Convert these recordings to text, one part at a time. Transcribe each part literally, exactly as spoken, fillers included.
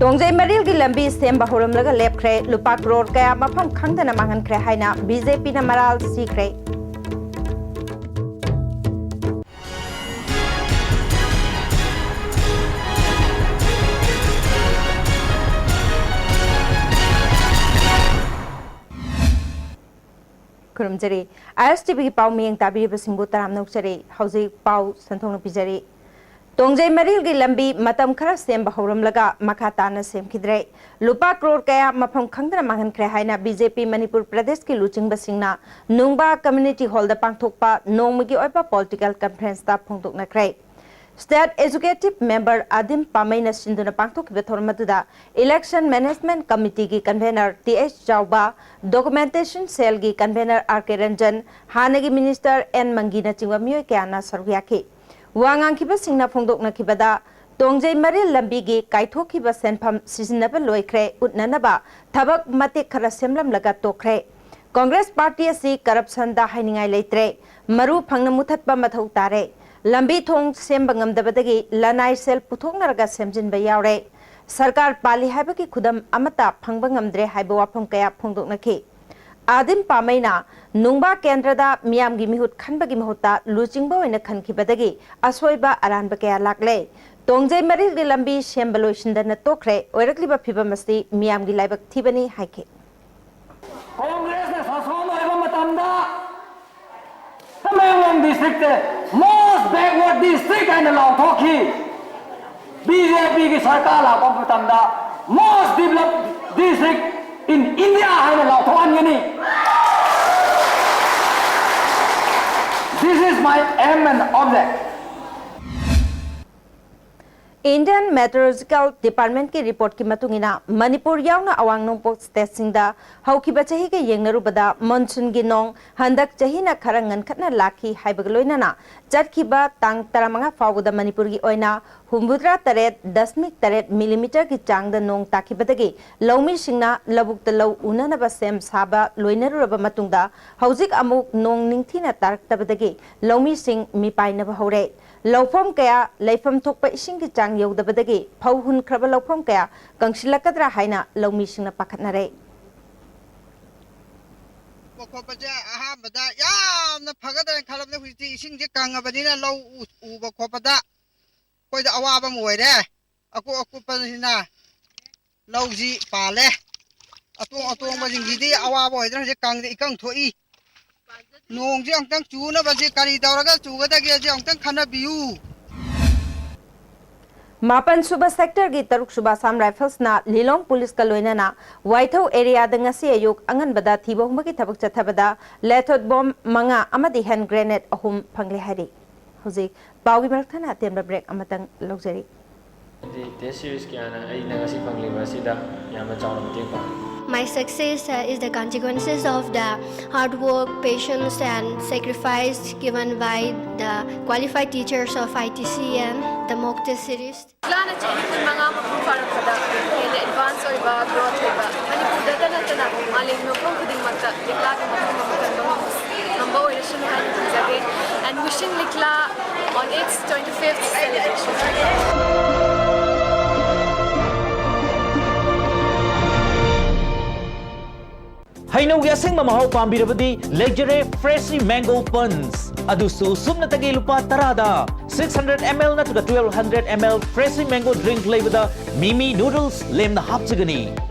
ꯇꯣꯡꯖꯩ ꯃꯔꯤꯜꯒꯤ ꯂꯝꯕꯤ ꯁꯦꯝꯕ ꯍꯧꯔꯝꯂꯒ ꯂꯦꯞꯈ꯭ꯔꯦ꯫ ꯂꯨꯄꯥ ꯀ꯭ꯔꯣꯔ ꯀꯌꯥ ꯃꯐꯝ ꯈꯪꯗꯅ ꯃꯥꯡꯍꯟꯈ꯭ꯔꯦ ꯍꯥꯏꯅ ꯕꯤ ꯖꯦ ꯄꯤꯅ ꯃꯔꯥꯜ ꯁꯤꯈ꯭ꯔꯦ꯫ ꯈꯨꯔꯨꯝꯖꯔꯤ꯫ ꯑꯥꯏ ꯑꯦꯁ ꯇꯤ ꯚꯤꯒꯤ ꯄꯥꯎ ꯃꯤꯠꯌꯦꯡ ꯇꯥꯕꯤꯔꯤꯕꯁꯤꯡꯕꯨ ꯇꯔꯥꯝꯅ ꯑꯣꯛꯆꯔꯤ꯫ ꯍꯧꯖꯤꯛ ꯄꯥꯎ ꯁꯟꯗꯣꯛꯅ ꯄꯤꯖꯔꯤ꯫ ꯇꯣꯡꯖꯩ ꯃꯔꯤꯜꯒꯤ ꯂꯝꯕꯤ ꯃꯇꯝ ꯈꯔ ꯁꯦꯝꯕ ꯍꯧꯔꯝꯂꯒ ꯃꯈꯥ ꯇꯥꯅ ꯁꯦꯝꯈꯤꯗ꯭ꯔꯦ꯫ ꯂꯨꯄꯥ ꯀ꯭ꯔꯣꯔ ꯀꯌꯥ ꯃꯐꯝ ꯈꯪꯗꯅ ꯃꯥꯡꯍꯟꯈ꯭ꯔꯦ ꯍꯥꯏꯅ ꯕꯤ ꯖꯦ ꯄꯤ ꯃꯅꯤꯄꯨꯔ ꯄ꯭ꯔꯗꯦꯁꯀꯤ ꯂꯨꯆꯤꯡꯕꯁꯤꯡꯅ ꯅꯨꯡꯕꯥ ꯀꯝꯃ꯭ꯌꯨꯅꯤꯇꯤ ꯍꯣꯜꯗ ꯄꯥꯡꯊꯣꯛꯄ ꯅꯣꯡꯃꯒꯤ ꯑꯣꯏꯕ ꯄꯣꯂꯤꯇꯤꯀꯦꯜ ꯀꯟꯐꯔꯦꯟꯁꯇ ꯐꯣꯡꯗꯣꯛꯅꯈ꯭ꯔꯦ꯫ ꯁ꯭ꯇꯦꯠ ꯑꯦꯖꯨꯀꯦꯇꯤꯚ ꯃꯦꯝꯕꯔ ꯑꯥꯗꯤꯝ ꯄꯥꯃꯩꯅ ꯁꯤꯟꯗꯨꯅ ꯄꯥꯡꯊꯣꯛꯈꯤꯕ ꯊꯧꯔꯝ ꯑꯗꯨꯗ ꯏꯂꯦꯛꯁꯟ ꯃꯦꯅꯦꯖꯃꯦꯟꯠ ꯀꯃꯤꯇꯤꯒꯤ convener T H Chaoba, documentation ꯁꯦꯜꯒꯤ ꯀꯟꯚꯦꯅꯔ ꯑꯥꯔ ꯀꯦ ꯔꯟꯖꯟ, ꯍꯥꯟꯅꯒꯤ ꯃꯤꯅꯤꯁꯇꯔ ꯑꯦꯟ ꯃꯪꯒꯤꯅꯆꯤꯡꯕ ꯃꯤꯑꯣꯏ ꯀꯌꯥꯅ ꯁꯔꯨꯛ ꯌꯥꯈꯤ꯫ ꯋꯥ ꯉꯥꯡꯈꯤꯕꯁꯤꯡꯅ ꯐꯣꯡꯗꯣꯛꯅꯈꯤꯕꯗ, ꯇꯣꯡꯖꯩ ꯃꯔꯤꯜ ꯂꯝꯕꯤꯒꯤ ꯀꯥꯏꯊꯣꯛꯈꯤꯕ ꯁꯦꯟꯐꯝ ꯁꯤꯖꯤꯟꯅꯕ ꯂꯣꯏꯈ꯭ꯔꯦ ꯎꯠꯅꯅꯕ ꯊꯕꯛ ꯃꯇꯦꯛ ꯈꯔ ꯁꯦꯝꯂꯝꯂꯒ ꯇꯣꯛꯈ꯭ꯔꯦ꯫ ꯀꯣꯡꯒ꯭ꯔꯦꯁ ꯄꯥꯔꯇꯤ ꯑꯁꯤ ꯀꯔꯞꯁꯟꯗ ꯍꯥꯏꯅꯤꯡꯉꯥꯏ ꯂꯩꯇ꯭ꯔꯦ꯫ ꯃꯔꯨ ꯐꯪꯅ ꯃꯨꯊꯠꯄ ꯃꯊꯧ ꯇꯥꯔꯦ꯫ ꯂꯝꯕꯤ ꯊꯣꯡ ꯁꯦꯝꯕ ꯉꯝꯗꯕꯗꯒꯤ ꯂꯅꯥꯏ ꯁꯦꯜ ꯄꯨꯊꯣꯛꯅꯔꯒ ꯁꯦꯝꯖꯤꯟꯕ ꯌꯥꯎꯔꯦ꯫ ꯁꯔꯀꯥꯔ ꯄꯥꯜꯂꯤ ꯍꯥꯏꯕꯒꯤ ꯈꯨꯗꯝ ꯑꯃꯠꯇ ꯐꯪꯕ ꯉꯝꯗ꯭ꯔꯦ ꯍꯥꯏꯕ ꯋꯥꯐꯝ ꯀꯌꯥ ꯐꯣꯡꯗꯣꯛꯅꯈꯤ꯫ ꯑꯥꯗꯤꯝ ꯄꯥꯃꯩꯅ ꯅꯨꯡꯕꯥ ꯀꯦꯟꯗ꯭ꯔꯗ ꯃꯤꯌꯥꯝꯒꯤ ꯃꯤꯍꯨꯠ ꯈꯟꯕꯒꯤ ꯃꯍꯨꯠꯇ ꯂꯨꯆꯤꯡꯕ ꯑꯣꯏꯅ ꯈꯟꯈꯤꯕꯗꯒꯤ ꯑꯁꯣꯏꯕ ꯑꯔꯥꯟꯕ ꯀꯌꯥ ꯂꯥꯛꯂꯦ꯫ ꯇꯣꯡꯖꯩ ꯃꯔꯤꯜꯒꯤ ꯂꯝꯕꯤ ꯁꯦꯝꯕ ꯂꯣꯏꯁꯤꯟꯗꯅ ꯇꯣꯛꯈ꯭ꯔꯦ꯫ ꯑꯣꯏꯔꯛꯂꯤꯕ ꯐꯤꯕꯝ ꯑꯁꯤ ꯃꯤꯌꯥꯝꯒꯤ ꯂꯥꯏꯕꯛ ꯊꯤꯕꯅꯤ ꯍꯥꯏꯈꯤ꯫ ꯀꯣꯡꯒ꯭ꯔꯦꯁꯅ ꯁꯥꯁꯣꯟ ꯑꯣꯏꯕ ꯃꯇꯝꯗ ꯇꯃꯦꯡꯂꯣꯡ ꯗꯤꯁꯇ꯭ꯔꯤꯛꯁꯦ most backward district ꯍꯥꯏꯅ ꯂꯥꯎꯊꯣꯛꯈꯤ꯫ ꯕꯤ ꯖꯦ ꯄꯤꯒꯤ ꯁꯔꯀꯥꯔ ꯂꯥꯛꯄ ꯃꯇꯝꯗ most developed district in India ꯍꯥꯏꯅ ꯂꯥꯎꯊꯣꯛꯍꯟꯒꯅꯤ꯫ This is my aim and object. Indian Meteorological Departmentꯀꯤ ꯔꯤꯄꯣꯔꯠꯀꯤ ꯃꯇꯨꯡ ꯏꯟꯅ, ꯃꯅꯤꯄꯨꯔ ꯌꯥꯎꯅ ꯑꯋꯥꯡ ꯅꯣꯡꯄꯣꯛ ꯁ꯭ꯇꯦꯠꯁꯤꯡꯗ ꯍꯧꯈꯤꯕ ꯆꯍꯤꯒ ꯌꯦꯡꯅꯔꯨꯕꯗ ꯃꯣꯟꯁꯨꯟꯒꯤ ꯅꯣꯡ ꯍꯟꯗꯛ ꯆꯍꯤꯅ ꯈꯔ ꯉꯟꯈꯠꯅ ꯂꯥꯛꯈꯤ ꯍꯥꯏꯕꯒ ꯂꯣꯏꯅꯅ, ꯆꯠꯈꯤꯕ ꯇꯥꯡ ꯇꯔꯥꯃꯉꯥ ꯐꯥꯎꯕꯗ ꯃꯅꯤꯄꯨꯔꯒꯤ ꯑꯣꯏꯅ ꯍꯨꯝꯐꯨꯇꯔꯥ ꯇꯔꯦꯠ ꯗꯁꯃꯤꯛ ꯇꯔꯦꯠ ꯃꯤꯂꯤꯃꯤꯇꯔꯒꯤ ꯆꯥꯡꯗ ꯅꯣꯡ ꯇꯥꯈꯤꯕꯗꯒꯤ ꯂꯧꯃꯤꯁꯤꯡꯅ ꯂꯧꯕꯨꯛꯇ ꯂꯧ ꯎꯅꯅꯕ ꯁꯦꯝ ꯁꯥꯕ ꯂꯣꯏꯅꯔꯨꯔꯕ ꯃꯇꯨꯡꯗ, ꯍꯧꯖꯤꯛ ꯑꯃꯨꯛ ꯅꯣꯡ ꯅꯤꯡꯊꯤꯅ ꯇꯥꯔꯛꯇꯕꯗꯒꯤ ꯂꯧꯃꯤꯁꯤꯡ ꯃꯤꯄꯥꯏꯅꯕ ꯍꯧꯔꯦ꯫ ꯂꯧꯐꯝ ꯀꯌꯥ ꯂꯩꯐꯝ ꯊꯣꯛꯄ ꯏꯁꯤꯡꯒꯤ ꯆꯥꯡ ꯌꯧꯗꯕꯗꯒꯤ ꯐꯧ ꯍꯨꯟꯈ꯭ꯔꯕ ꯂꯧꯐꯝ ꯀꯌꯥ ꯀꯪꯁꯤꯜꯂꯛꯀꯗ꯭ꯔꯥ ꯍꯥꯏꯅ ꯂꯧꯃꯤꯁꯤꯡꯅ ꯄꯥꯈꯠꯅꯔꯦ꯫ ꯎꯕ ꯈꯣꯠꯄꯁꯦ ꯑꯍꯥꯟꯕꯗ ꯌꯥꯝꯅ ꯐꯒꯗ꯭ꯔꯥꯅ ꯈꯜꯂꯕꯅꯦ꯫ ꯍꯧꯖꯤꯛꯇꯤ ꯏꯁꯤꯡꯁꯦ ꯀꯪꯉꯕꯅꯤꯅ ꯂꯧ ꯎ-, ꯎꯕ ꯈꯣꯠꯄꯗ ꯑꯩꯈꯣꯏꯗ ꯑꯋꯥꯕ ꯑꯃ ꯑꯣꯏꯔꯦ꯫ ꯑꯀꯨꯞ ꯑꯀꯨꯞꯄꯁꯤꯅ ꯂꯧꯁꯤ ꯄꯥꯜꯂꯦ꯫ ꯑꯇꯣꯡ ꯑꯇꯣꯡꯕꯁꯤꯡꯁꯤꯗꯤ ꯑꯋꯥꯕ ꯑꯣꯏꯗꯅ ꯍꯧꯖꯤꯛ ꯀꯪꯗ ꯏꯀꯪ ꯊꯣꯛꯏ꯫ ꯅꯣꯡꯁꯤ ꯑꯃꯨꯛꯇꯪ ꯆꯨꯅꯕꯁꯤ ꯀꯔꯤ ꯇꯧꯔꯒ ꯆꯨꯒꯗꯒꯦꯁꯤ ꯑꯃꯨꯛꯇꯪ ꯈꯟꯅꯕꯤꯌꯨ꯫ ꯃꯥꯄꯟ ꯁꯨꯕ ꯁꯦꯛꯇꯔꯒꯤ ꯇꯔꯨꯛ ꯁꯨꯕ ꯑꯁꯥꯝ ꯔꯥꯏꯐꯜꯁꯅ ꯂꯤꯂꯣꯡ ꯄꯨꯂꯤꯁꯀ ꯂꯣꯏꯅꯅ ꯋꯥꯏꯊꯧ ꯑꯦꯔꯤꯌꯥꯗ ꯉꯁꯤ ꯑꯌꯨꯛ ꯑꯉꯟꯕꯗ ꯊꯤꯕ ꯍꯨꯝꯕꯒꯤ ꯊꯕꯛ ꯆꯠꯊꯕꯗ ꯂꯦꯊꯣꯠ ꯕꯣꯝ ꯃꯉꯥ ꯑꯃꯗꯤ ꯍꯦꯟ ꯒ꯭ꯔꯦꯅꯦꯗ ꯑꯍꯨꯝ ꯐꯪꯂꯦ ꯍꯥꯏꯔꯤ꯫ ꯍꯧꯖꯤꯛ ꯄꯥꯎꯒꯤ ꯃꯔꯛ ꯊꯠꯅ ꯑꯇꯦꯟꯕ ꯕ꯭ꯔꯦꯛ ꯑꯃꯇꯪ ꯂꯧꯖꯔꯤ꯫ ꯍꯥꯏꯗꯤ ꯇꯦꯁ ꯁꯤꯔꯤꯁ ꯀꯌꯥꯅ ꯑꯩꯅ ꯉꯁꯤ ꯐꯪꯂꯤꯕ ꯑꯁꯤꯗ ꯌꯥꯝꯅ ꯆꯥꯎꯅ ꯃꯇꯦꯡ ꯄꯥꯡꯂꯤ꯫ My success, uh, is the consequences of the hard work, patience, and sacrifice given by the qualified teachers of I T C and the mock test series. ꯂꯤꯛꯂꯥꯅ ꯆꯍꯤ ꯀꯨꯟꯃꯉꯥ ꯃꯄꯨꯡ ꯐꯥꯔꯛꯄꯗ ꯍꯦꯟꯅ ꯑꯦꯗꯚꯥꯟꯁ ꯑꯣꯏꯕ, ꯒ꯭ꯔꯣꯊ ꯑꯣꯏꯕ, ꯃꯅꯤꯄꯨꯔꯗ ꯅꯠꯇꯅ ꯃꯥꯂꯦꯝꯒꯤ ꯃꯐꯝ ꯈꯨꯗꯤꯡꯃꯛꯇ ꯂꯤꯛꯂꯥꯒꯤ ꯃꯐꯝ ꯑꯃ ꯀꯟꯕ ꯉꯝꯕ, ꯉꯝꯕ ꯑꯣꯏꯔꯁꯅꯨ ꯍꯥꯏꯅ ꯈꯟꯖꯒꯦ꯫ And wishing Likla on its twenty-fifth celebration. ꯍꯩꯅꯧꯒꯤ ꯑꯁꯦꯡꯕ ꯃꯍꯥꯎ ꯄꯥꯝꯕꯤꯔꯕꯗꯤ ꯂꯩꯖꯔꯦ Freshie Mango Punch꯫ ꯑꯗꯨꯁꯨ ꯁꯨꯞꯅꯇꯒꯤ ꯂꯨꯄꯥ ꯇꯔꯥꯗ꯫ Six hundred M L ꯅꯠꯇ꯭ꯔꯒ twelve hundred M L Freshie Mango Drink ꯂꯩꯕꯗ ꯃꯤꯃꯤ ꯅꯨꯗꯜꯁ ꯂꯦꯝꯅ ꯍꯥꯞꯆꯒꯅꯤ꯫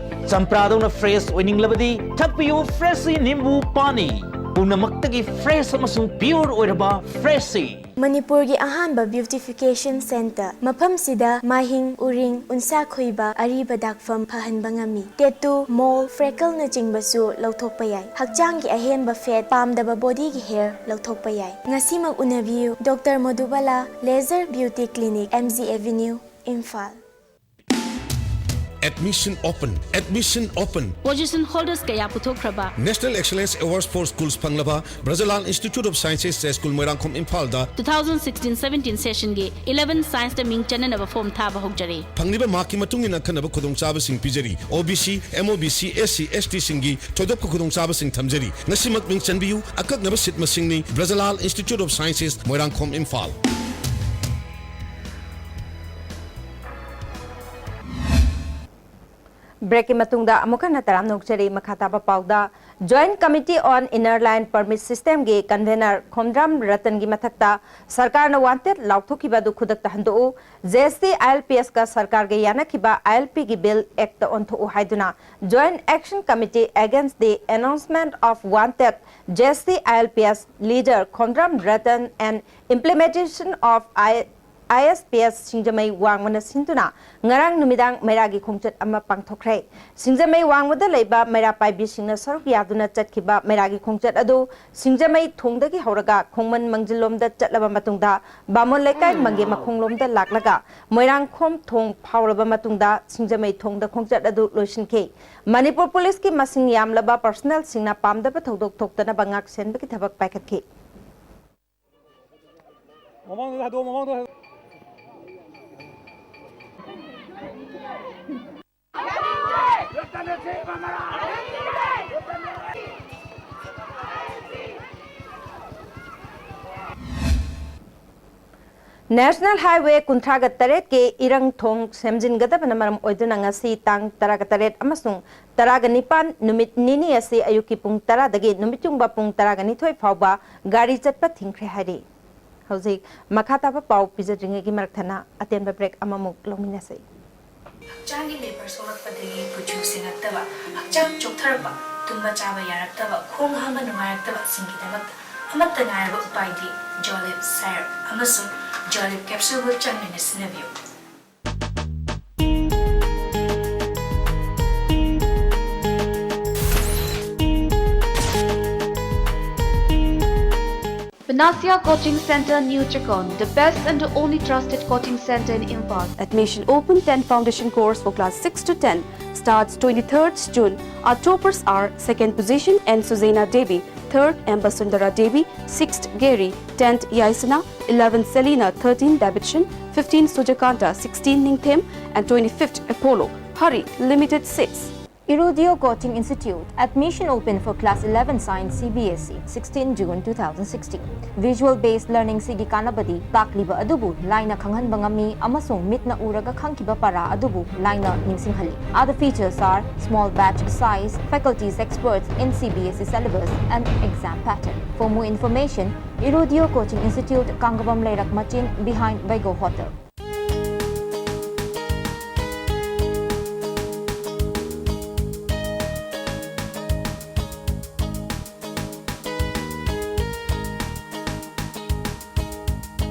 ꯆꯝꯄ꯭ꯔꯥꯗꯧꯅ ꯐ꯭ꯔꯦꯁ ꯑꯣꯏꯅꯤꯡꯂꯕꯗꯤ ꯊꯛꯄꯤꯌꯨ Freshie ꯅꯤꯝꯕꯨ ꯄꯥꯅꯤ꯫ ꯄꯨꯝꯅꯃꯛꯇꯒꯤ ꯐ꯭ꯔꯦꯁ ꯑꯃꯁꯨꯡ ꯄ꯭ꯌꯨꯔ ꯑꯣꯏꯔꯕ Freshie꯫ ꯃꯅꯤꯄꯨꯔꯒꯤ ꯑꯍꯥꯟꯕ ꯕ꯭ꯌꯨꯇꯤꯐꯤꯀꯦꯁꯟ ꯁꯦꯟꯇꯔ꯫ ꯃꯐꯝꯁꯤꯗ ꯃꯥꯏꯍꯤꯡ, ꯎꯔꯤꯡ, ꯎꯟꯁꯥ ꯈꯣꯏꯕ, ꯑꯔꯤꯕ ꯗꯥꯛꯐꯝ ꯐꯍꯟꯕ ꯉꯝꯃꯤ꯫ ꯇꯦꯇꯨ, ꯃꯣꯜ, ꯐ꯭ꯔꯦꯀꯜꯅꯆꯤꯡꯕꯁꯨ ꯂꯧꯊꯣꯛꯄ ꯌꯥꯏ꯫ ꯍꯛꯆꯥꯡꯒꯤ ꯑꯍꯦꯟꯕ ꯐꯦꯠ, ꯄꯥꯝꯗꯕ ꯕꯣꯗꯤꯒꯤ ꯍꯦꯌꯔ ꯂꯧꯊꯣꯛꯄ ꯌꯥꯏ꯫ ꯉꯁꯤꯃꯛ ꯎꯅꯕꯤꯌꯨ, doctor Modubala laser beauty clinic, M G Avenue, Imphal. Admission open, admission open꯫ Position holders ꯀꯌꯥ ꯄꯨꯊꯣꯛꯈ꯭ꯔꯕ National Excellence Awards for Schools ꯐꯪꯂꯕ ꯕ꯭ꯔꯖꯂꯥꯜ Institute of Sciences, ꯖꯌꯁ꯭ꯀꯨꯜ, ꯃꯣꯏꯔꯥꯡꯈꯣꯝ, ꯏꯝꯐꯥꯜꯗ two thousand sixteen seventeen session ꯒꯤ eleven science ꯇ ꯃꯤꯡ ꯆꯟꯅꯅꯕ ꯐꯣꯔꯝ ꯊꯥꯕ ꯍꯧꯖꯔꯦ꯫ ꯐꯪꯂꯤꯕ ꯃꯥꯔꯛꯀꯤ ꯃꯇꯨꯡ ꯏꯟꯅ ꯑꯈꯟꯅꯕ ꯈꯨꯗꯣꯡꯆꯥꯕꯁꯤꯡ ꯄꯤꯖꯔꯤ꯫ O B C, M O B C, S C, S T ꯁꯤꯡꯒꯤ ꯊꯣꯏꯗꯣꯛꯄ ꯈꯨꯗꯣꯡꯆꯥꯕꯁꯤꯡ ꯊꯝꯖꯔꯤ꯫ ꯉꯁꯤꯃꯛ ꯃꯤꯡ ꯆꯟꯕꯤꯌꯨ꯫ ꯑꯀꯛꯅꯕ ꯁꯤꯠ ꯃꯁꯤꯡꯅꯤ꯫ ꯕ꯭ꯔꯖꯂꯥꯜ Institute of Sciences, Moirangkhom, Imphal. ꯕ꯭ꯔꯦꯛꯀꯤ ꯃꯇꯨꯡꯗ ꯑꯃꯨꯛ ꯍꯟꯅ ꯇꯔꯥꯝꯅ ꯑꯣꯛꯆꯔꯤ꯫ ꯃꯈꯥ ꯇꯥꯕ ꯄꯥꯎꯗ, Joint Committee on Inner Line Permit System ꯒꯤ convener ꯈꯣꯝꯗ꯭ꯔꯥꯝ ꯔꯇꯟꯒꯤ ꯃꯊꯛꯇ ꯁꯔꯀꯥꯔꯅ wanted ꯂꯥꯎꯊꯣꯛꯈꯤꯕ ꯑꯗꯨ ꯈꯨꯗꯛꯇ ꯍꯟꯗꯣꯛꯎ, J S T I L P S ꯀ ꯁꯔꯀꯥꯔꯒ ꯌꯥꯅꯈꯤꯕ I L P ꯒꯤ bill Act ꯇ ꯑꯣꯟꯊꯣꯛꯎ ꯍꯥꯏꯗꯨꯅ Joint Action Committee Against the Announcement of Wanted, J S T I L P S Leader Khomdram Ratan and Implementation of I I S P S ꯁꯤꯡꯖꯃꯩ ꯋꯥꯡꯃꯅ ꯁꯤꯟꯗꯨꯅ ꯉꯔꯥꯡ ꯅꯨꯃꯤꯗꯥꯡ ꯃꯩꯔꯥꯒꯤ ꯈꯣꯡꯆꯠ ꯑꯃ ꯄꯥꯡꯊꯣꯛꯈ꯭ꯔꯦ꯫ ꯁꯤꯡꯖꯃꯩ ꯋꯥꯡꯃꯗ ꯂꯩꯕ ꯃꯩꯔꯥ ꯄꯥꯏꯕꯤꯁꯤꯡꯅ ꯁꯔꯨꯛ ꯌꯥꯗꯨꯅ ꯆꯠꯈꯤꯕ ꯃꯩꯔꯥꯒꯤ ꯈꯣꯡꯆꯠ ꯑꯗꯨ ꯁꯤꯡꯖꯃꯩ ꯊꯣꯡꯗꯒꯤ ꯍꯧꯔꯒ ꯈꯣꯡꯃꯟ ꯃꯪꯖꯤꯜꯂꯣꯝꯗ ꯆꯠꯂꯕ ꯃꯇꯨꯡꯗ ꯕꯥꯃꯣꯟ ꯂꯩꯀꯥꯏ ꯃꯪꯒꯦ ꯃꯈꯣꯡꯂꯣꯝꯗ ꯂꯥꯛꯂꯒ ꯃꯣꯏꯔꯥꯡꯈꯣꯝ ꯊꯣꯡ ꯐꯥꯎꯔꯕ ꯃꯇꯨꯡꯗ ꯁꯤꯡꯖꯃꯩ ꯊꯣꯡꯗ ꯈꯣꯡꯆꯠ ꯑꯗꯨ ꯂꯣꯏꯁꯤꯟꯈꯤ꯫ ꯃꯅꯤꯄꯨꯔ ꯄꯨꯂꯤꯁꯀꯤ ꯃꯁꯤꯡ ꯌꯥꯝꯂꯕ personnel ꯁꯤꯡꯅ ꯄꯥꯝꯗꯕ ꯊꯧꯗꯣꯛ ꯊꯣꯛꯇꯅꯕ ꯉꯥꯛ ꯁꯦꯟꯕꯒꯤ ꯊꯕꯛ ꯄꯥꯏꯈꯠꯈꯤ꯫ ꯃꯃꯥꯡꯗ ꯊꯥꯗꯣꯛꯑꯣ, ꯃꯃꯥꯡꯗ ꯊꯥꯗꯣꯛꯑꯣ꯫ National Highway ꯀꯨꯟꯊ꯭ꯔꯥꯒ ꯇꯔꯦꯠꯀꯤ ꯏꯔꯪ ꯊꯣꯡ ꯁꯦꯝꯖꯤꯟꯒꯗꯕꯅ ꯃꯔꯝ ꯑꯣꯏꯗꯨꯅ ꯉꯁꯤ ꯇꯥꯡ ꯇꯔꯥꯒ ꯇꯔꯦꯠ ꯑꯃꯁꯨꯡ ꯇꯔꯥꯒ ꯅꯤꯄꯥꯟ ꯅꯨꯃꯤꯠ ꯅꯤꯅꯤ ꯑꯁꯤ ꯑꯌꯨꯛꯀꯤ ꯄꯨꯡ ꯇꯔꯥꯗꯒꯤ ꯅꯨꯃꯤꯠꯌꯨꯡꯕ ꯄꯨꯡ ꯇꯔꯥꯒ ꯅꯤꯊꯣꯏ ꯐꯥꯎꯕ ꯒꯥꯔꯤ ꯆꯠꯄ ꯊꯤꯡꯈ꯭ꯔꯦ ꯍꯥꯏꯔꯤ꯫ ꯍꯧꯖꯤꯛ ꯃꯈꯥ ꯇꯥꯕ ꯄꯥꯎ ꯄꯤꯖꯗ꯭ꯔꯤꯉꯩꯒꯤ ꯃꯔꯛ ꯊꯠꯅ ꯑꯇꯦꯟꯕ break ꯑꯃꯃꯨꯛ ꯂꯧꯃꯤꯟꯅꯁꯤ꯫ ꯍꯛꯆꯥꯡꯒꯤ ꯂꯦꯕꯔ ꯁꯣꯛꯂꯛꯄꯗꯒꯤ ꯀꯨꯆꯨ ꯁꯦꯡꯉꯛꯇꯕ, ꯍꯛꯆꯥꯡ ꯆꯣꯛꯊꯔꯛꯄ, ꯇꯨꯝꯕ ꯆꯥꯕ ꯌꯥꯔꯛꯇꯕ, ꯈꯣꯡ ꯍꯥꯝꯕ ꯅꯨꯡꯉꯥꯏꯔꯛꯇꯕꯁꯤꯡꯒꯤꯗꯃꯛꯇ ꯑꯃꯠꯇ ꯉꯥꯏꯔꯕ ꯎꯄꯥꯏꯗꯤ Jolib Syrup ꯑꯃꯁꯨꯡ Jolib Capsule ꯆꯥꯡ ꯅꯥꯏꯅ ꯁꯤꯖꯤꯟꯅꯕꯤꯌꯨ꯫ Panasia Coaching Centre, New Checkon, the best and the only trusted coaching centre in Imphal. Admission open. Ten foundation course for class six to ten starts twenty-third June. Our toppers are: second position, N Suzena Devi; third, M Basundara Devi; sixth, Gary; tenth, Yaisana; eleventh, Selina; thirteen, Davidson; fifteen, Sujakanta; sixteen, Ningthem; and twenty-fifth, Apollo. Hurry, limited seats. Irudio Coaching Institute, admission open for class eleven science C B S E, sixteen June two thousand sixteen. Visual based learning ꯁꯤꯒꯤ ꯀꯥꯟꯅꯕꯗꯤ ꯇꯥꯛꯂꯤꯕ ꯑꯗꯨꯕꯨ ꯂꯥꯏꯅ ꯈꯪꯍꯟꯕ ꯉꯝꯃꯤ ꯑꯃꯁꯨꯡ ꯃꯤꯠꯅ ꯎꯔꯒ ꯈꯪꯈꯤꯕ ꯄꯔꯥ ꯑꯗꯨꯕꯨ ꯂꯥꯏꯅ ꯅꯤꯡꯁꯤꯡꯍꯜꯂꯤ꯫ Other features are small batch size, faculties experts in C B S E syllabus and exam pattern. For more information, Irudio Coaching Institute, ꯀꯥꯡꯒꯕꯝ ꯂꯩꯔꯛ ꯃꯆꯤꯟ, behind Vego Hotel.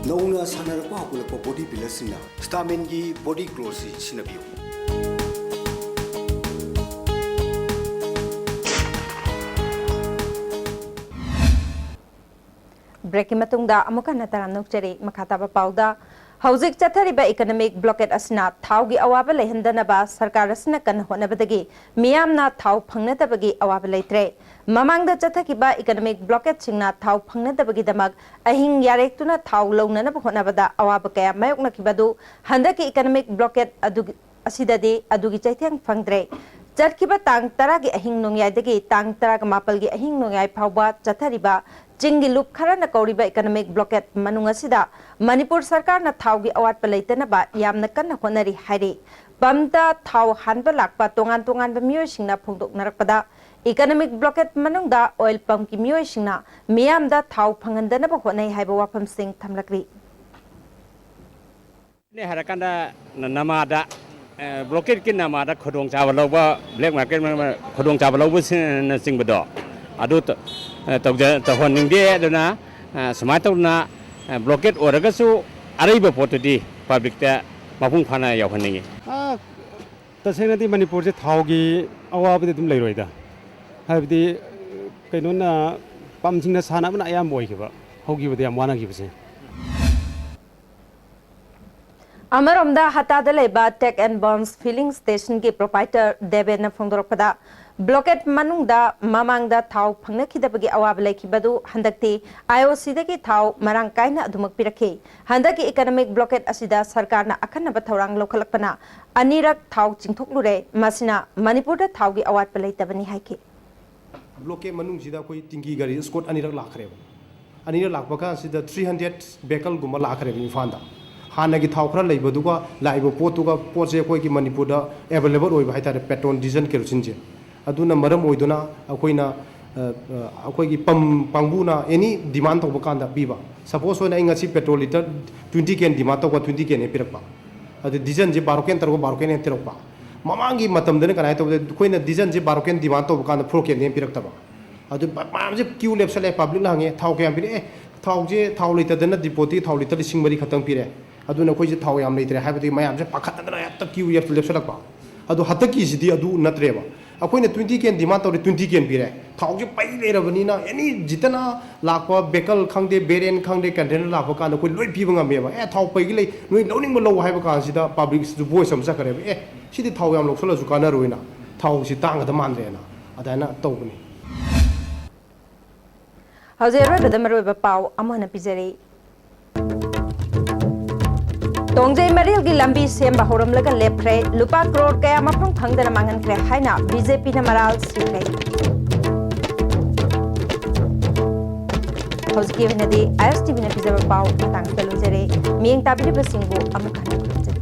ꯅꯧꯅ ꯁꯥꯟꯅꯔꯛꯄ ꯍꯧꯒꯠꯂꯛꯄ body builderꯁꯤꯡꯅ Staminꯒꯤ body glowꯁꯤ ꯁꯤꯖꯤꯟꯅꯕꯤꯌꯨ꯫ Breakꯀꯤ ꯃꯇꯨꯡꯗ ꯑꯃꯨꯛ ꯍꯟꯅ ꯇꯔꯥꯝꯅ ꯑꯣꯛꯆꯔꯤ꯫ ꯃꯈꯥ ꯇꯥꯕ ꯄꯥꯎꯗ, ꯍꯧꯖꯤꯛ ꯆꯠꯊꯔꯤꯕ economic blockade ꯑꯁꯤꯅ ꯊꯥꯎꯒꯤ ꯑꯋꯥꯕ ꯂꯩꯍꯟꯗꯅꯕ ꯁꯔꯀꯥꯔ ꯑꯁꯤꯅ ꯀꯟꯅ ꯍꯣꯠꯅꯕꯗꯒꯤ ꯃꯤꯌꯥꯝꯅ ꯊꯥꯎ ꯐꯪꯅꯗꯕꯒꯤ ꯑꯋꯥꯕ ꯂꯩꯇ꯭ꯔꯦ꯫ ꯃꯃꯥꯡꯗ ꯆꯠꯊꯈꯤꯕ economic blockadeꯁꯤꯡꯅ ꯊꯥꯎ ꯐꯪꯅꯗꯕꯒꯤꯗꯃꯛ ꯑꯍꯤꯡ ꯌꯥꯔꯦꯛꯇꯨꯅ ꯊꯥꯎ ꯂꯧꯅꯅꯕ ꯍꯣꯠꯅꯕꯗ ꯑꯋꯥꯕ ꯀꯌꯥ ꯃꯥꯌꯣꯛꯅꯈꯤꯕ ꯑꯗꯨ ꯍꯟꯗꯛꯀꯤ economic blockade ꯑꯗꯨꯒꯤ ꯑꯁꯤꯗꯗꯤ ꯑꯗꯨꯒꯤ ꯆꯩꯊꯦꯡ ꯐꯪꯗ꯭ꯔꯦ꯫ ꯆꯠꯈꯤꯕ ꯇꯥꯡ ꯇꯔꯥꯒꯤ ꯑꯍꯤꯡ ꯅꯣꯡꯌꯥꯏꯗꯒꯤ ꯇꯥꯡ ꯇꯔꯥꯒ ꯃꯥꯄꯜꯒꯤ ꯑꯍꯤꯡ ꯅꯣꯡꯌꯥꯏ ꯐꯥꯎꯕ ꯆꯠꯊꯔꯤꯕ ꯆꯤꯡꯒꯤ ꯂꯨꯞ ꯈꯔꯅ ꯀꯧꯔꯤꯕ economic blockade ꯃꯅꯨꯡ ꯑꯁꯤꯗ ꯃꯅꯤꯄꯨꯔ ꯁꯔꯀꯥꯔꯅ ꯊꯥꯎꯒꯤ ꯑꯋꯥꯠꯄ ꯂꯩꯇꯅꯕ ꯌꯥꯝꯅ ꯀꯟꯅ ꯍꯣꯠꯅꯔꯤ ꯍꯥꯏꯔꯤ꯫ ꯄꯝꯇ ꯊꯥꯎ ꯍꯥꯟꯕ ꯂꯥꯛꯄ ꯇꯣꯉꯥꯟ ꯇꯣꯉꯥꯟꯕ ꯃꯤꯑꯣꯏꯁꯤꯡꯅ ꯐꯣꯡꯗꯣꯛꯅꯔꯛꯄꯗ, economic blockade ꯃꯅꯨꯡꯗ oil pumpꯀꯤ ꯃꯤꯑꯣꯏꯁꯤꯡꯅ ꯃꯤꯌꯥꯝꯗ ꯊꯥꯎ ꯐꯪꯍꯟꯗꯅꯕ ꯍꯣꯠꯅꯩ ꯍꯥꯏꯕ ꯋꯥꯐꯝꯁꯤꯡ ꯊꯝꯂꯛꯂꯤ꯫ ꯅꯦ ꯍꯥꯏꯔꯀꯥꯟꯗ ꯅ-, ꯅꯃꯥꯗ, ꯑ, blockade ꯀꯤ ꯅꯃꯥꯗ ꯈꯨꯗꯣꯡꯆꯥꯕ ꯂꯧꯕ, black market ꯃ-, ꯃ-, ꯈꯨꯗꯣꯡꯆꯥꯕ ꯂꯧꯕꯁꯤꯡꯅꯆꯤꯡꯕꯗꯣ ꯑꯗꯨ ꯇ-, ꯑ, ꯇꯧꯖ-, ꯇꯧꯍꯟꯅꯤꯡꯗꯦ꯫ ꯑꯗꯨꯅ, ꯑ, ꯁꯨꯃꯥꯏꯅ ꯇꯧꯗꯅ, ꯑ, blockade ꯑꯣꯏꯔꯒꯁꯨ ꯑꯔꯩꯕ ꯄꯣꯠꯇꯨꯗꯤ publicꯇ ꯃꯄꯨꯡ ꯐꯥꯅ ꯌꯧꯍꯟꯅꯤꯡꯉꯤ꯫ ꯑ, ꯇꯁꯦꯡꯅꯗꯤ ꯃꯅꯤꯄꯨꯔꯁꯦ ꯊꯥꯎꯒꯤ ꯑꯋꯥꯕꯗꯤ ꯑꯗꯨꯝ ꯂꯩꯔꯣꯏꯗ꯫ ꯍꯥꯏꯕꯗꯤ, ꯀꯩꯅꯣꯅ, pumpꯁꯤꯡꯅ ꯁꯥꯟꯅꯕꯅ ꯑꯌꯥꯝꯕ ꯑꯣꯏꯈꯤꯕ, ꯍꯧꯈꯤꯕꯗ ꯌꯥꯝ ꯋꯥꯅꯈꯤꯕꯁꯦ꯫ ꯑꯃꯔꯣꯝꯗ, ꯍꯇꯥꯗ ꯂꯩꯕ Tank and Bond Filling Stationꯒꯤ proprietor ꯗꯦꯕꯦꯟꯅ ꯐꯣꯡꯗꯣꯔꯛꯄꯗ, blockade ꯃꯅꯨꯡꯗ ꯃꯃꯥꯡꯗ ꯊꯥꯎ ꯐꯪꯅꯈꯤꯗꯕꯒꯤ ꯑꯋꯥꯕ ꯂꯩꯈꯤꯕꯗꯨ ꯍꯟꯗꯛꯇꯤ IOCꯗꯒꯤ ꯊꯥꯎ ꯃꯔꯥꯡ ꯀꯥꯏꯅ ꯑꯗꯨꯃꯛ ꯄꯤꯔꯛꯈꯤ꯫ ꯍꯟꯗꯛꯀꯤ economic blockade ꯑꯁꯤꯗ ꯁꯔꯀꯥꯔꯅ ꯑꯈꯟꯅꯕ ꯊꯧꯔꯥꯡ ꯂꯧꯈꯠꯂꯛꯄꯅ ꯑꯅꯤꯔꯛ ꯊꯥꯎ ꯆꯤꯡꯊꯣꯛꯂꯨꯔꯦ꯫ ꯃꯁꯤꯅ ꯃꯅꯤꯄꯨꯔꯗ ꯊꯥꯎꯒꯤ ꯑꯋꯥꯠꯄ ꯂꯩꯇꯕꯅꯤ ꯍꯥꯏꯈꯤ꯫ Blockade ꯃꯅꯨꯡꯁꯤꯗ ꯑꯩꯈꯣꯏ ꯇꯤꯡꯀꯤ ꯒꯥꯔꯤ escort ꯑꯅꯤꯔꯛ ꯂꯥꯛꯈ꯭ꯔꯦꯕ꯫ ꯑꯅꯤꯔꯛ ꯂꯥꯛꯄ ꯀꯥꯟꯁꯤꯗ three hundred vehicleꯒꯨꯝꯕ ꯂꯥꯛꯈ꯭ꯔꯦꯕ ꯏꯝꯐꯥꯜꯗ꯫ ꯍꯥꯟꯅꯒꯤ ꯊꯥꯎ ꯈꯔ ꯂꯩꯕꯗꯨꯒ ꯂꯥꯛꯏꯕ ꯄꯣꯠꯇꯨꯒ, ꯄꯣꯠꯁꯦ ꯑꯩꯈꯣꯏꯒꯤ ꯃꯅꯤꯄꯨꯔꯗ available ꯑꯣꯏꯕ ꯍꯥꯏꯇꯥꯔꯦ, petrol, diesel, keroseneꯁꯦ꯫ ꯑꯗꯨꯅ ꯃꯔꯝ ꯑꯣꯏꯗꯨꯅ ꯑꯩꯈꯣꯏꯅ, ꯑ, ꯑ, ꯑꯩꯈꯣꯏꯒꯤ ꯄꯝ ꯀꯥꯡꯕꯨꯅ any demand ꯇꯧꯕ ꯀꯥꯟꯗ ꯄꯤꯕ꯫ Suppose ꯑꯣꯏꯅ ꯑꯩ ꯉꯁꯤ petrol litre twenty can demand ꯇꯧꯕ, twenty can ꯍꯦꯛ ꯄꯤꯔꯛꯄ꯫ ꯑꯗꯨ dieselꯁꯦ ꯕꯥꯔꯣ can ꯇꯧꯔꯒ ꯕꯥꯔꯣ can ꯍꯦꯛ ꯄꯤꯔꯛꯄ꯫ ꯃꯃꯥꯡꯒꯤ ꯃꯇꯝꯗꯅ ꯀꯃꯥꯏꯅ ꯇꯧꯗꯦ, ꯑꯩꯈꯣꯏꯅ dieselꯁꯦ ꯕꯥꯔꯣ can demand ꯇꯧꯕ ꯀꯥꯟꯗ four can ꯍꯦꯛ ꯄꯤꯔꯛꯇꯕ꯫ ꯑꯗꯨ ꯃꯌꯥꯝꯁꯦ queue ꯂꯦꯞꯁꯜꯂꯦ, publicꯅ ꯍꯪꯉꯦ, "ꯊꯥꯎ ꯀꯌꯥꯝ ꯄꯤꯔꯛꯑꯦ?" "ꯊꯥꯎꯁꯦ, ꯊꯥꯎ ꯂꯩꯇꯗꯅ depotꯇꯒꯤ ꯊꯥꯎ litre ꯂꯤꯁꯤꯡ ꯃꯔꯤ ꯈꯛꯇꯪ ꯄꯤꯔꯛꯑꯦ꯫ ꯑꯗꯨꯅ ꯑꯩꯈꯣꯏꯁꯦ ꯊꯥꯎ ꯌꯥꯝ ꯂꯩꯇ꯭ꯔꯦ" ꯍꯥꯏꯕꯗꯒꯤ ꯃꯌꯥꯝꯁꯦ ꯄꯥꯈꯠꯇꯅ ꯍꯦꯛꯇ queue ꯂꯦꯞ-, ꯂꯦꯞꯁꯜꯂꯛꯄ꯫ ꯑꯗꯣ ꯍꯟꯗꯛꯀꯤꯁꯤꯗꯤ ꯑꯗꯨ ꯅꯠꯇ꯭ꯔꯦꯕ꯫ ꯑꯩꯈꯣꯏꯅ twenty can demand ꯇꯧꯔꯦ, twenty can ꯄꯤꯔꯦ꯫ ꯊꯥꯎꯁꯦ ꯄꯩ ꯂꯩꯔꯕꯅꯤꯅ any ꯖꯤꯇꯅ ꯂꯥꯛꯄ vehicle ꯈꯪꯗꯦ, van ꯈꯪꯗꯦ, container ꯂꯥꯛꯄ ꯀꯥꯟꯗ ꯑꯩꯈꯣꯏ ꯂꯣꯏ ꯄꯤꯕ ꯉꯝꯃꯦꯕ꯫ "ꯑꯦ, ꯊꯥꯎ ꯄꯩꯒꯤ ꯂꯩ, ꯅꯣꯏ ꯂꯧꯅꯤꯡꯕ ꯂꯧ" ꯍꯥꯏꯕ ꯀꯥꯟꯁꯤꯗ publicꯁꯤꯁꯨ voice ꯑꯃ ꯆꯠꯈ꯭ꯔꯦꯕ꯫ "ꯑꯦ, ꯁꯤꯗꯤ ꯊꯥꯎ ꯌꯥꯝ ꯂꯧꯁꯜꯂꯁꯨ ꯀꯥꯟꯅꯔꯣꯏꯅ, ꯊꯥꯎꯁꯤ ꯇꯥꯡꯒꯗ ꯃꯥꯟꯗ꯭ꯔꯦꯅ" ꯑꯗꯨꯃꯥꯏꯅ ꯇꯧꯕꯅꯤ꯫ ꯍꯧꯖꯤꯛ ꯑꯔꯣꯏꯕꯗ ꯃꯔꯨꯑꯣꯏꯕ ꯄꯥꯎ ꯑꯃꯨꯛ ꯍꯟꯅ ꯄꯤꯖꯔꯤ꯫ ꯇꯣꯡꯖꯩ ꯃꯔꯤꯜꯒꯤ ꯂꯝꯕꯤ ꯁꯦꯝꯕ ꯍꯧꯔꯝꯂꯒ ꯂꯦꯞꯈ꯭ꯔꯦ, ꯂꯨꯄꯥ ꯀ꯭ꯔꯣꯔ ꯀꯌꯥ ꯃꯐꯝ ꯈꯪꯗꯅ ꯃꯥꯡꯍꯟꯈ꯭ꯔꯦ ꯍꯥꯏꯅ BJPꯅ ꯃꯔꯥꯜ ꯁꯤꯈ꯭ꯔꯦ꯫ ꯍꯧꯖꯤꯛꯀꯤ ꯑꯣꯏꯅꯗꯤ ISTVꯅ ꯄꯤꯖꯕ ꯄꯥꯎ ꯃꯇꯥꯡꯁꯤꯗ ꯂꯣꯏꯖꯔꯦ꯫ ꯃꯤꯠꯌꯦꯡ ꯇꯥꯕꯤꯔꯤꯕꯁꯤꯡꯕꯨ ꯑꯃꯨꯛ ꯍꯟꯅ ꯈꯨꯔꯨꯝꯖꯔꯤ꯫